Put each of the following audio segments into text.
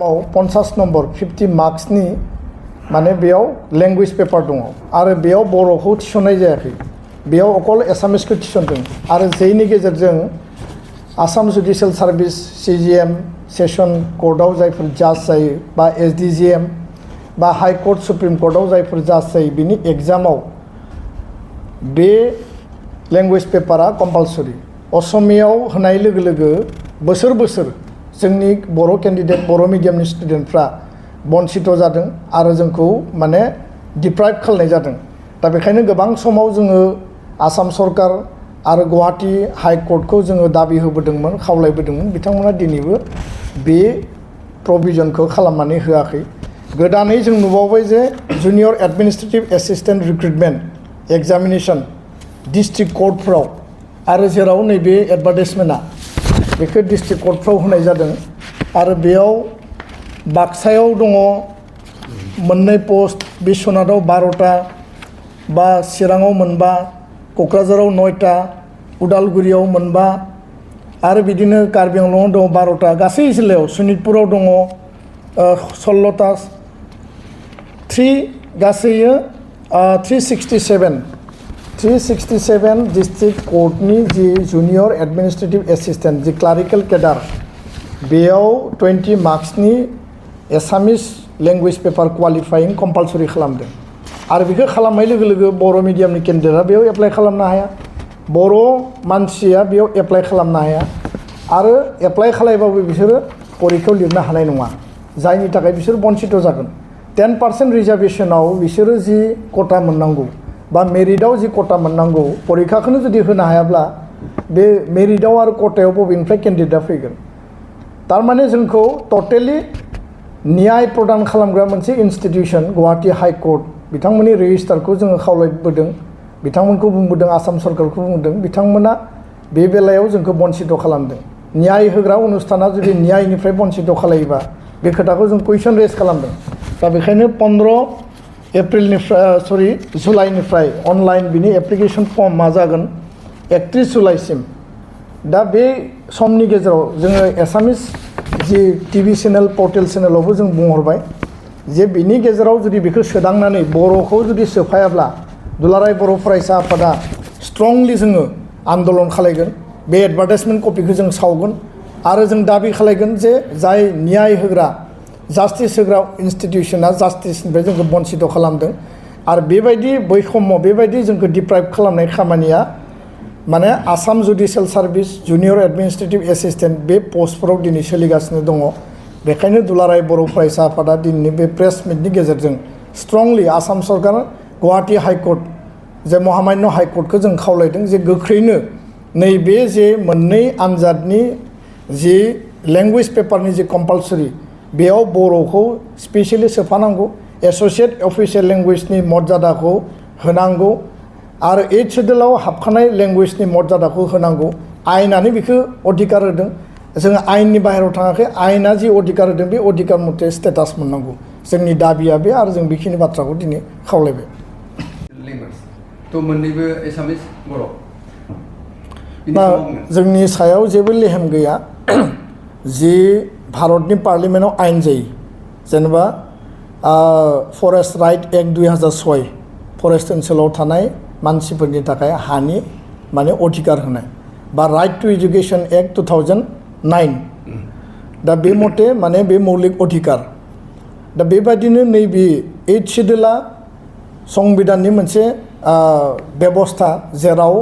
50 number 50 मार्क्सनि माने बेयाव language paper दङ आरो बेयाव बर'खौ थिसननाय जायाखै बेयाव अकल एसामिसखौ थिसनदों आरो जेनि गेजेरजों Assam judicial service CJM session कोर्टआव जायफोर जाज जायो बा SDGM बा हाई कोर्ट सुप्रीम कोर्टआव जायफोर जाज जायो बिनि एग्जामाव बे लैंग्वेज पेपारा कम्पालसरी असमियाव होनाय लोगो लोगो बोसोर बोसोर जोंनि बर' कैंडिडेट बर' मीडियामनि स्टूडेंटफ्रा बंचित जादों आरो जोंखौ माने डिप्राइव खालामनाय जादों दा बेखायनो गोबां समाव जोङो आसाम सरकार आरो गुवाहाटी हाई कोर्टखौ जोङो दाबि होबोदोंमोन खावलायबोदोंमोन बिथांमोना दिनैबो बे प्रभिजनखौ खालामनानै होआखै गोदानै जों नुबावबाय जे junior administrative assistant recruitment examination district कोर्टफ्राव आरो जेराव नैबे एडभार्टाइजमेन्टआ बेखौ डिस्ट्रिक्ट कोर्टफ्राव होनाय जादों आरो बेयाव बाक्सायाव दङ मोननै पोस्ट बिश्वनाथाव 12टा बा चिराङाव मोनबा क'क्राझाराव 9टा उदालगुरियाव मोनबा आरो बिदिनो कार्बि आंलंआव दङ 12टा गासै जिल्लायाव सनितपुराव दङ 16टा 367 डिस्ट्रिक्ट कोर्टनि जि जुनियर एडमिनिस्ट्रेटिव एसिस्टेंट जि क्लारिकल केडार बेयाव 20 मार्क्सनि एसामिस लैंग्वेज पेपर क्वालिफाइं कम्पालसरी खालामदों आरो बेखौ खालामनाय लोगो लोगो बर' मीडियामनि कैंडिडेटआ बेयाव एप्लाइ खालामनो हाया बर' मानसिया बेयाव एप्लाइ खालामनो हाया आरो एप्लाइ खालामबाबो बिसोरो परिखायाव लिरनो हानाय नङा जायनि थाखाय बिसोर बंचित जागोन 10% रिजार्वेशनाव बिसोरो जि कोटा मोननांगौ बा मेरिटआव जि कोटा मोननांगौ परिखाखौनो जुदि होनो हायाब्ला बे मेरिटआव आरो कोटायाव बबेनिफ्राय कैंडिडेटआ फैगोन तारमाने जोंखौ टटेलि न्याय प्रदान खालामग्रा मोनसे इन्स्टिट्यूशन गुवाहाटी हाई कोर्ट बिथांमोननि रेजिस्टारखौ जोङो खावलायबोदों बिथांमोनखौ बुंबोदों आसाम सरकारखौ बुंदों बिथांमोना बे बेलायाव जोंखौ बंचित खालामदों न्याय होग्रा अनुष्ठाना जुदि न्यायनिफ्राय बंचित खालायोबा बे खोथाखौ जों कुइसन रेज खालामदों दा बेखायनो 15 जुलाइनिफ्राय अनलाइन बिनि एप्लिकेशन फर्म मा जागोन 31 जुलाइसिम दा बे समनि गेजेराव जोङो एसामिस जि टिभि चेनेल पर्टेल चेनेलावबो जों बुंहरबाय जे बिनि गेजेराव जुदि बेखौ सोदांनानै बर'खौ जुदि सोफायाब्ला दुलाराय बर' फरायसा आफादा स्ट्रंलि जोङो आन्दलन खालायगोन बे एडभार्टाइजमेन्ट कपिखौ जों सावगोन आरो जों दाबि खालायगोन जे जाय न्याय होग्रा जास्टिस होग्रा इन्स्टिट्यूशना जास्टिसनिफ्राय जोंखौ बंचित खालामदों आरो बेबायदि बैषम्य बेबायदि जोंखौ डिप्राइभ खालामनाय खामानिया माने Assam judicial service junior administrative assistant बे पस्टफोराव दिनै सोलिगासिनो दङ बेखायनो दुलाराय बर' फरायसा आफादा दिनैनि बे प्रेस मिटनि गेजेरजों स्ट्रंलि आसाम सरकार गुवाहाटी हाई कोर्ट जे महामान्य हाई कोर्टखौ जों खावलायदों जे गोख्रैनो नैबे जे मोननै आनजादनि जि लैंग्वेज पेपारनि जि कम्पालसरी बेयाव बर'खौ स्पेशली सोफानांगौ एसोसिएट अफिशियल लैंग्वेजनि मर्यादाखौ होनांगौ आरो 8 शेड्यूलाव हाबखानाय लैंग्वेजनि मर्यादाखौ होनांगौ आयेनानो बेखौ अधिकार होदों जोङो आयेननि बाहेरायाव थाङाखै आयेना जि अधिकार होदों बे अधिकार मथे स्टेटास मोननांगौ जोंनि दाबिया बे आरो जों बेखिनि बाथ्राखौ दिनै खावलायबाय लैंग्वेज तो मोननैबो एसामिस बर' जोंनि सायाव जेबो लेहेम गैया जि भारतनि पार्लियामेन्टआव आयेन जायो जेनेबा फरेस्ट राइट एक्ट 2006 फरेस्ट ओनसोलाव थानाय मानसिफोरनि थाखाय हानि माने अधिकार होनाय बा राइट टू एजुकेशन एक्ट 2009 दा बे मथे माने बे मौलिक अधिकार दा बेबायदिनो नैबे 8 शेड्यूला संविधाननि मोनसे बेबस्था जेराव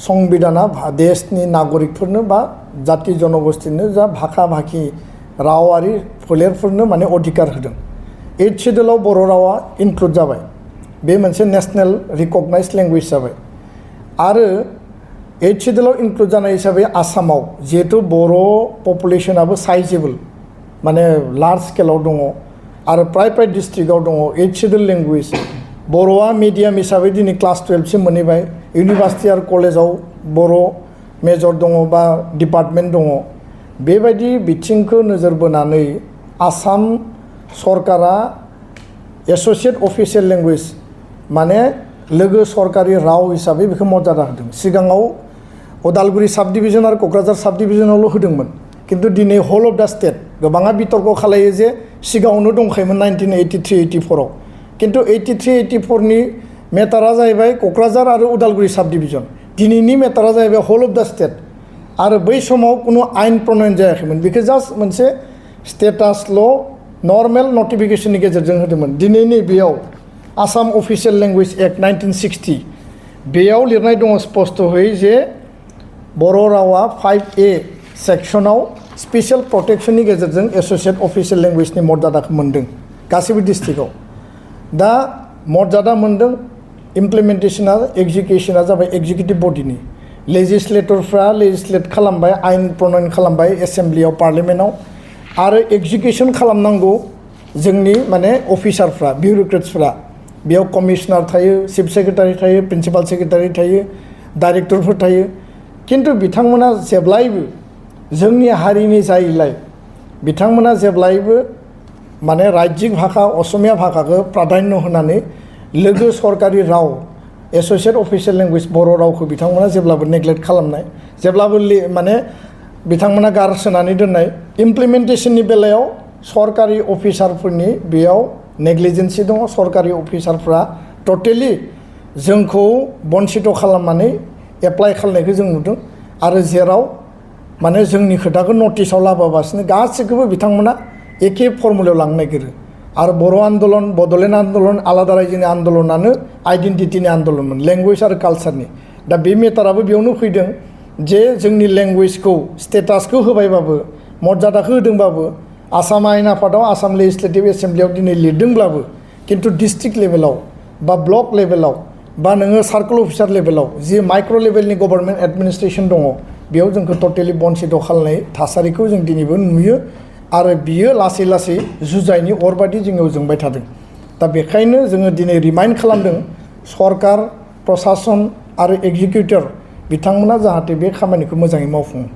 संविधाना देशनि नागरिकफोरनो बा जाति जनगोष्ठीनो जा भाखा भाखि रावारि फोलेरफोरनो माने अधिकार होदों 8 शेड्यूलाव बर' रावा इनक्लुड जाबाय बे मोनसे नेशनेल रिकगनाइज लैंग्वेज जाबाय आरो 8 शेड्यूलाव इनक्लुड जानाय हिसाबै आसामाव जिहेतु बर' पपुलेशनाबो साइजेबल माने लार्ज स्केलाव दङ आरो प्राय डिस्ट्रिक्टआव दङ 8 शेड्यूल लैंग्वेज बर'आ मिडियाम हिसाबै दिनै क्लास 12 सिम मोनहैबाय इउनिभार्सिटि आरो कलेजाव बर' मेजर दङ बा डिपार्टमेन्ट दङ बेबायदि बिथिंखौ नोजोर बोनानै आसाम सरकारा एसोसिएट अफिशियल लैंग्वेज माने लोगो सरकारि राव हिसाबै बेखौ मर्यादा होदों सिगाङाव उदालगुरि साब डिभिजन आरो क'क्राझार साब डिभिजनावल' होदोंमोन खिन्थु दिनै हल अफ दा स्टेट गोबाङा बितर्क खालायो जे सिगाङावनो दंखायोमोन 1983-84 आव खिन्थु 83-84 नि मेटारा जाहैबाय क'क्राझार आरो उदालगुरि साब डिभिजन दिनैनि मेटारा जाहैबाय हल अफ दा स्टेट आरो बै समाव कुनु आइन प्रनयन जायाखैमोन बेखौ जास्ट मोनसे स्टेटासल' नर्मेल नटिफिकेशननि गेजेरजों होदोंमोन दिनैनि बेयाव आसाम अफिसियेल लेंगुवेज एक्ट 1960 बेयाव लिरनाय दङ स्पष्टयै जे बर' रावा 5A सेक्सनाव स्पेशल प्रटेक्शननि गेजेरजों एस'सिएट अफिसियेल लेंगुवेजनि मर्यादाखौ मोन्दों गासैबो डिस्ट्रिक्टआव दा मर्यादा मोन्दों इमप्लिमेन्टेशना एग्जिकिउशना जाबाय एग्जिकिउटिभ बडिनि लेजिस्लेटरफ्रा लेजिस्लेट खालामबाय आइन प्रनयन खालामबाय एसेम्ब्लियाव पार्लियामेन्टआव आरो एग्जिकिउशन खालामनांगौ जोंनि माने अफिसारफ्रा बिउरोक्रेट्सफ्रा बेयाव कमिशनार थायो चिफ सेक्रेटारि थायो प्रिन्सिपाल सेक्रेटारि थायो डाइरेक्टरफोर थायो खिन्थु बिथांमोना जेब्लायबो जोंनि हारिनि जायैलाय बिथांमोना जेब्लायबो माने रायजिक भाषा असमिया भाषाखौ प्राधान्य होनानै लोगो सरकारि राव एस'सिएट अफिसियेल लेंगुवेज बर' रावखौ बिथांमोना जेब्लाबो नेग्लेक्ट खालामनाय जेब्लाबो माने बिथांमोना गारसोनानै दोननाय इमप्लिमेन्टेशननि बेलायाव सरकारि अफिसारफोरनि बेयाव नेग्लिजेन्सि दङ सरकारि अफिसारफ्रा टटेलि जोंखौ बन्सित खालामनानै एप्लाइ खालामनायखौ जों नुदों आरो जेराव माने जोंनि खोथाखौ नटिसाव लाबोगासिनो गासैखौबो बिथांमोना एखे फर्मुलायाव लांनो नागिरो आरो बर' आन्दलन बड'लेण्ड आन्दलन आलादा रायजोनि आन्दलनानो आइडेन्टिटिनि आन्दलनमोन लेंगुवेज आरो कालचारनि दा बे मेटाराबो बेयावनो फैदों जे जोंनि लेंगुवेजखौ स्टेटासखौ होबायबाबो मर्यादाखौ होदोंबाबो आसाम आयेन आफादाव आसाम लेजिस्लेटिभ एसेम्ब्लियाव दिनै लिरदोंब्लाबो खिन्थु डिस्ट्रिक्ट लेभेलाव बा ब्लक लेभेलाव बा नोङो सार्कोल अफिसार लेभेलाव जि माइक्र' लेभेलनि गभर्नमेन्ट एडमिनिस्ट्रेसन दङ बेयाव जोंखौ टटेलि बन्सित खालामनाय थासारिखौ जों दिनैबो नुयो आरो बियो लासै लासै जुजाइनि अरबादि जोंनियाव जोंबाय थादों दा बेखायनो जोङो दिनै रिमाइन्ड खालामदों सरकार प्रसासन आरो एग्जिकिउटर बिथांमोना जाहाथे बे खामानिखौ मोजाङै मावफुङो